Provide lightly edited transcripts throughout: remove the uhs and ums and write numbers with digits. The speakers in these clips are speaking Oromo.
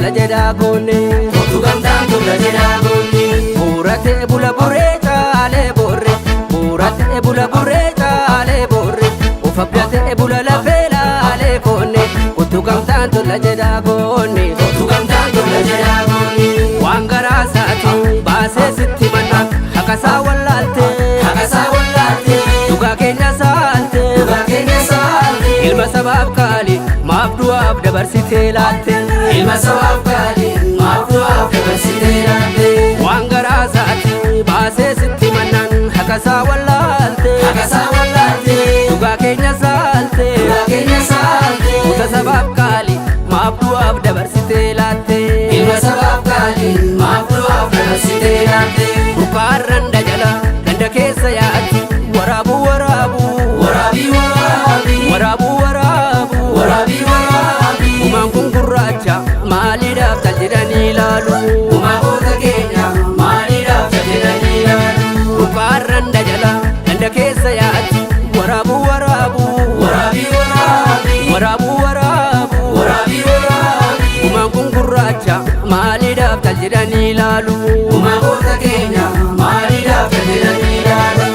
tola jedhaa goone. Kottu gamtaan tola jedhaa goone. Buuratee bula buree caalee boorre. Buuratee bula buree caalee boorre. Of abdatee bula lafee laalee foonne. Kottu gamtaan tola jedhaa goone. Kottu gamtaan tola jedhaa goone. Waan garaa isaati baasee sitti manna haqasaa wallaalte. Haqasaa wallaalte. Dhugaa keenya saalte. Dhugaa keenya saalte. Ilma sabaaf qaali maaf du'aaf dabarsitee laatte. Ilma sabaaf qaali maaf du'aaf dabarsitee laatte. Waan garaa isaati baasee sitti mannaan haqasaa wallaalte. Haqasaa wallaalte. Dhugaa keenya saalte. Dhugaa keenya saalte. Kuta sabaaf qaali maaf du'aaf dabarsitee laatte. Ilma sabaaf qaali maaf du'aaf dabarsitee laatte. Burqaarran dajala ganda keessa yaatti waraabuu waraabuu. Waraabii waraabii. Waraabuu waraabuu. Waraabii waraabii. Gumaan kun gurraacha maaliidhaaf tal jedhanii ilaalu. Gumaa goota keenya maaliidhaaf jedhanii ilaalu. Burqaarran dajala ganda keessa yaatti waraabuu waraabuu. Waraabii waraabii. Waraabuu waraabuu. Waraabii waraabii. Gumaan kun gurraacha maaliidhaaf tal jedhanii ilaalu. Gumaa goota keenya maaliidhaaf jedhanii ilaalu.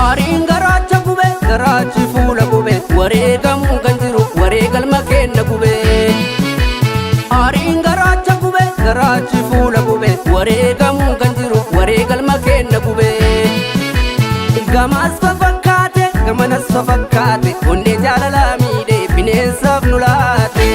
Aariin garaacha gube garaachi fuula gube wareegamuun kan jiru wareegalma kenna gube. Aariin garaacha gube garaachi fuula gube wareegamuun kan jiru wareegalma kenna gube. Gamaas fafakkaate gamanas fafakkaate onnee jaalalaa miidhee bineensaaf nu laate.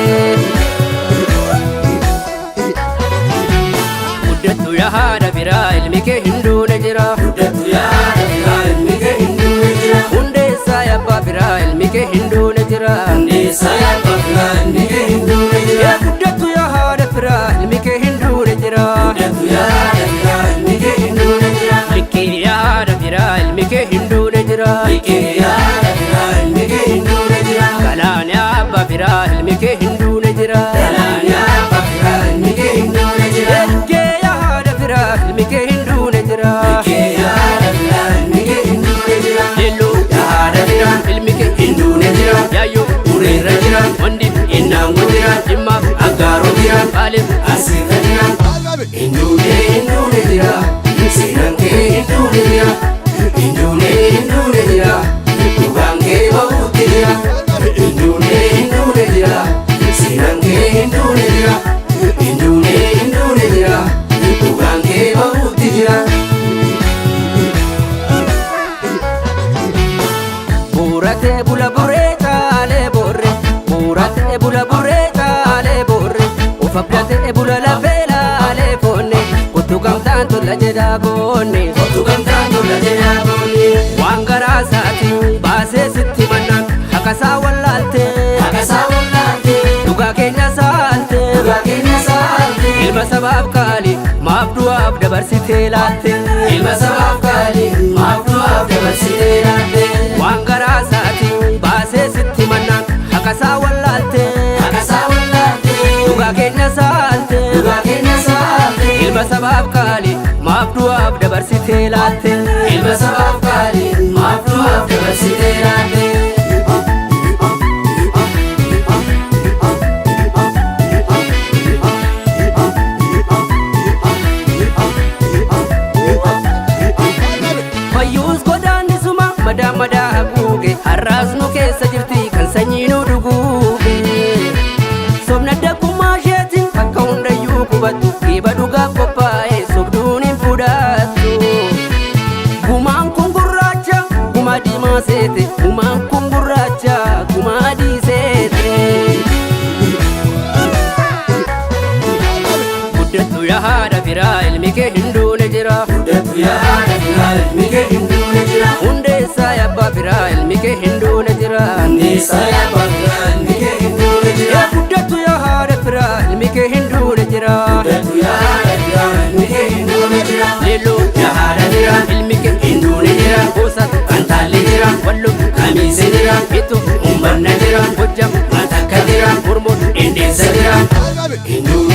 Guddattu yaa haadha biraa ilmi kee hin duune jira. Guddattu yaada biraa ilmi kee hin duune jira. Hundeessaa abbaa biraa ilmi kee hin duune jira. Hundeessaa abbaa biraa ilmi kee hin duune jira. Yaa guddattu yaa haadha firaa ilmi kee hin duune jira. Guddattu yaada biraa ilmi kee hin duune jira. Likkii yaa haadha firaa ilmi kee hin duune jira. Likkii yaada biraa ilmi kee hin duune jira. Galaan yaa abbaa firaa ilmi kee hin duune jira. Galaan yaa abbaa biraa ilmi kee hin duune jira. Eggee yaa haadha firaa ilmi kee hin duune jira. Likkii yaada biraa ilmi kee hin duune jira. Leelloo Yaa haadha biraa ilmi kee hin duune jira. Yaayyoo Ureerra jira. Wandi Innaango jira. Jimmaa Aggaaroo jira. Baalee Asirra jira. Hin duune hin duune jira. Seenaan kee hin duune jira. Hin duune hin duune jira. Dhugaan kee bahuutti jira. Hin duune hin duune jira. Seenaan kee hin duune jira. Hin duune hin duune jira. Dhugaan kee bahuutti jira. Buuratee bula buree caalee boorre. Buuratee bula buree caalee boorre. Of abdatee bula lafee laalee foonne. Kottu gamtaan tola jedhaa goone. Kottu gamtaan tola jedhaa goone. Waan garaa isaati baasee sitti mannaan haqasaa wallaalte. Haqasaa wallaalte. Dhugaa keenya saalte. Dhugaa keenya saalte. Ilma sabaaf qaali maaf du'aaf dabarsitee laatte. Ilma sabaaf qaali maaf du'aaf dabarsitee laatte. Waan garaa isaati baasee sitti mannaan haqasaa wallaalte. Haqasaa wallaalte. Dhugaa keenya saalte. Dhugaa keenya saalte. Ilma sabaaf qaali maaf du'aaf dabarsitee laatte. Ilma sabaaf qaali maaf du'aaf dabarsitee laatte. Fayyuus godaannisuma madaa madaa haguuge har'aas nu keessa jirti kan sanyii nu dhuguuge. Sobna dakkummaa isheetiin bakka hundayyuu qubattu geeba dhugaaf qophaa'e sobduun hin fudhattu. Gumaan kun gurraacha gumaa diimaa seete gumaan kun gurraacha gumaa adii seete. Guddattu yaa haadha firaa ilmi kee hin duune jira. Guddattu yaada biraa ilmi kee hin duune jira. Hundeessaa abbaa firaa ilmi kee hin duune jira. Hundeessaa abbaa biraa ilmi kee hin duune jira. Yaa guddattu yaa haadha firaa ilmi kee hin duune jira. Guddattu yaada biraa ilmi kee hin duune jira. Leelloo Yaa haadha biraa ilmi kee hin duune jira. Gosa Fantaalle jira. Wallo Kamiise jira. Bitu Ummanna jira. Gojjam Matakka jira. Mormon Indeessa jira. Hin duune.